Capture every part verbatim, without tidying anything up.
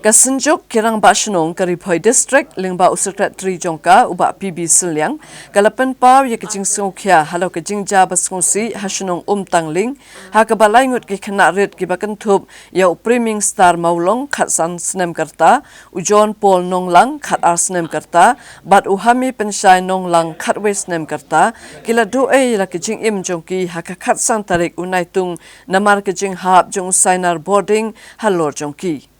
Ka Synjuk ki Rangbah Shnong ka Ri Bhoi District lyngba u Secretary jong ka u Bah P B Sylliang ka la pynpaw ïa ka jingsngewkhia halor ka jingjia ba sngewsih ha shnong Umtangling ha kaba lai ngut ki khynnah rit kiba kynthup ïa u Priming Star Mawlong khatsan snem ka rta, u John Paul Nonglang khatar snem ka rta bad u Hami Pynshai Nonglang khatwei snem ka rta ki la duh ei la ka jingim jong ki ha ka khatsan tarik u Naitung namar ka jinghap jong u sainar boarding halor jong ki.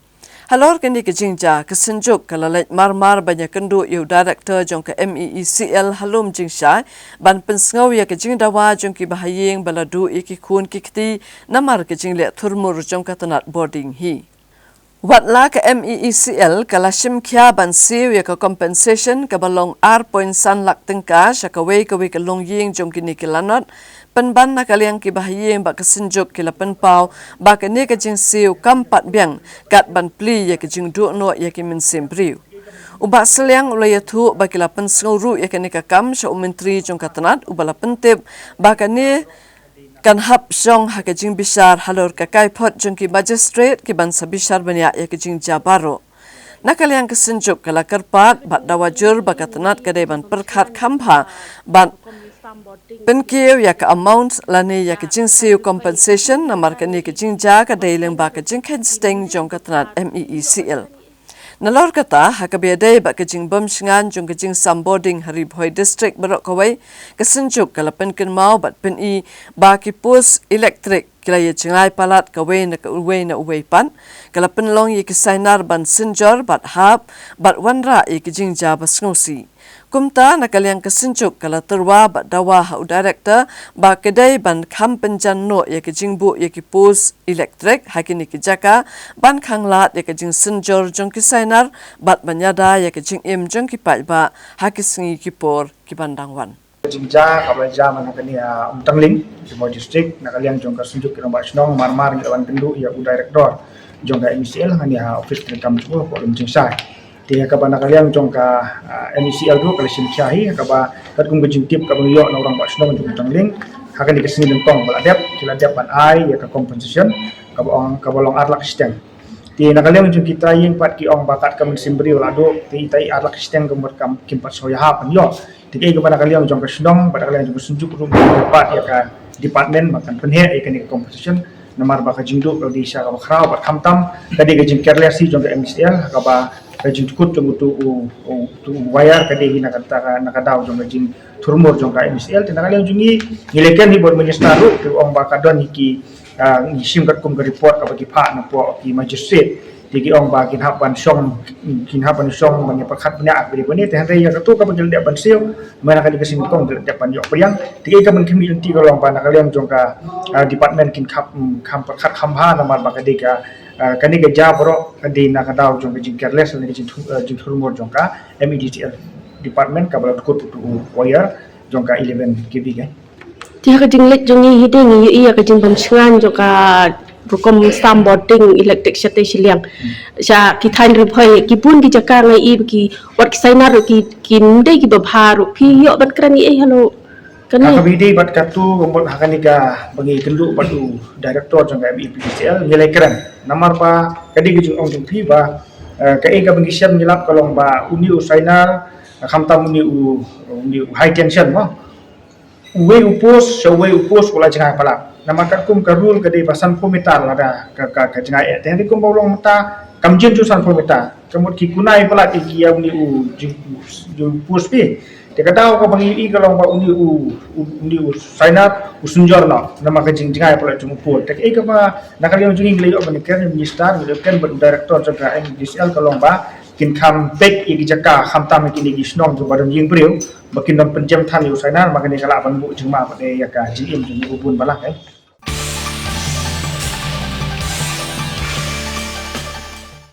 Halor kane ka jingjia ka Synjuk ka la leit marmar ban ïakynduh ïa u Director jong ka M E E C L ha Lumjingshai ban pynsngew ïa ka jingdawa jong ki bahaïing ba la duh ïa ki khun ki kti namar ka jingleh thurmur jong ka tnat boarding hi. Watla ka M E E C L ka la shim khia ban siew ïa ka compensation kaba long ar point san lak tyngka sha kawei kawei ka longïing jong kine ki lanot, pynban na ka liang ki bahaïing bad ka Synjuk ki la pynpaw ba kane ka jingsiew kam pat biang kat ban plie ïa ka jingduh noh ïa ki mynsiem briew. U Bah Sylliang u la ïathuh ba ki la pynsngew ruh ïa kane ka kam sha u Myntri jong ka tnat uba la pyntip ba kane kan hap shong ha ka jingbishar halor ka kaiphod jong ki magistrate ki ban sa bishar bniah ïa ka jingjia baroh. Na ka liang ka Synjuk ka la kyrpad bad dawa jur ba ka tnat ka dei ban pyrkhat kham bha bad pynkiew ïa ka amount lane ïa ka jingsiew compensation namar kane ka jingjia ka dei lyngba ka jingkheiñ sting jong ka tnat M E E C L. Nalor kata ha kaba ïadei bad ka jingbym shngaiñ jong ka jingsam boarding ha Ri Bhoi District baroh kawei, ka Synjuk ka la pynkynmaw bad pyni ba ki post elektrik ki la ïa jngai palat kawei na kawei na uwei pat, ka la pynlong ïa ki sainar ban synjor bad hap bad wanrah ïa ki jingjia ba sngewsih. Kumta na ka liang ka Synjuk ka la tyrwa bad dawa ha u Director ba ka dei ban kham pynjan noh ïa ka jingbuh ïa ki post elektrik ha kine ki jaka ban khanglad ïa ka jingsynjor jong ki sainar bad ban ïada ïa ka jingim jong ki paidbah ha ki sngi ki por ki ban dang wan. Jingjia kaba la jia man ha kane, ah, Umtangling, Ri Bhoi District, na ka liang jong ka Synjuk ki Rangbah Shnong marmar ngi la wan kynduh ïa u Director jong ka M E C L hangne ha office treikam jong u hapoh Lumjingshai. Te ha kaba na ka liang jong ka, ah, M E C L ruh ka la shim khia hi ha kaba katkum ka jingtip kaba ngi ïoh na u Rangbah Shnong jong Umtangling, ha kane ka sngi nyngkong ba la dep ki la dep ban ai ïa ka compensation kaba ong kaba long ar lak shiteng. Te na ka liang jong kita ïing pat ki ong ba kat ka mynsiem briew la duh te ita i ar lak shiteng ka mut kam kim pat sngewbha ban ïoh. Te kaei kaba na ka liang jong ka shnong bad na ka liang jong ka Synjuk ruh ngi kyrpad ïa ka department ba kan pynheh ïa kane ka compensation namar ba ka jingduh ka dei sha kaba khraw bad khamtam ka dei ka jingcareless hi jong ka M E C L ha kaba ka jingdkut jong utu u, u, utu u wire ka dei hi na ka, na ka daw jong ka jingthurmur jong ka M E C L. Te na ka liang jong ngi ngi leh kren hi bad minister ruh te u ong ba ka don hi ki, ah, ngi shim katkum ka report kaba ki phah napoh ki magistrate. Te ki ong ba kin hap ban shong, kin hap ban shong ban ïa pyrkhat bniah bad bad te hynrei ïa katu kaba ki la dep ban siew, mynta ka dei ka sngi nyngkong ki la dep ban ïoh pdiang. Te kaei ka ban khmih lynti ka long ba na ka liang jong ka, ah, department kin kham, mm, kham pyrkhat kham bha namar ba ka dei ka, ah, kane ka jia baroh ka dei na ka daw jong ka jingcareless lane ka jingthu-, ah, jingthurmur jong ka M E D C L department kaba la dkut utu u wire jong ka eleven K V ka. Te ha ka jingleit jong ngi hi de ngi ïohi ïa ka jingbym shngaiñ jong ka rukom sam boarding elektrik shatei shiliang. Sha ki thaiñ Ri Bhoi ki bun ki jaka ngi ïohi ba ki wat ki sainar ruh ki, kim dei kiba bha ruh, phi ïoh ban kren ei ei halor kane? Ha kaba ïadei bad katu ka mut ha kane kaba ngi kynduh bad u director jong ka M E P D C L ngi la ïakren. Namar ba ka dei ka jingong jong phi ba, eh, kaei kaba ngi shem ngi lap ka long ba une u sainar khamtam une u, une u high tension mo. Uwei u post sha uwei u post u la jngai palat. Namar katkum ka rule ka dei ba sanphew meter lada ka, ka, ka jngai eh. Te hynrei kumba u long mynta kam jin ju sanphew meter. Ka mut ki kunai palat ïa ki ïa une u jing, u post phi. Te ka daw kaba ngi ïohi ka long ba une u, u, une u sainar u synjor noh. Namar ka jingjngai palat jong u post. Te kaei kaba na ka liang jong ngi ngi la ïoh ban ïakren minister, ngi la ïoh ban director jong ka M D C L ka long ba kin kham peit ïa ki jaka khamtam ïa kine ki shnong kiba don ïing briew. Ba kin don pynjem than ïa u sainar, ba kane ka lah ban buh jingma bad ïa ka jingim jong u bun ba lah, eh.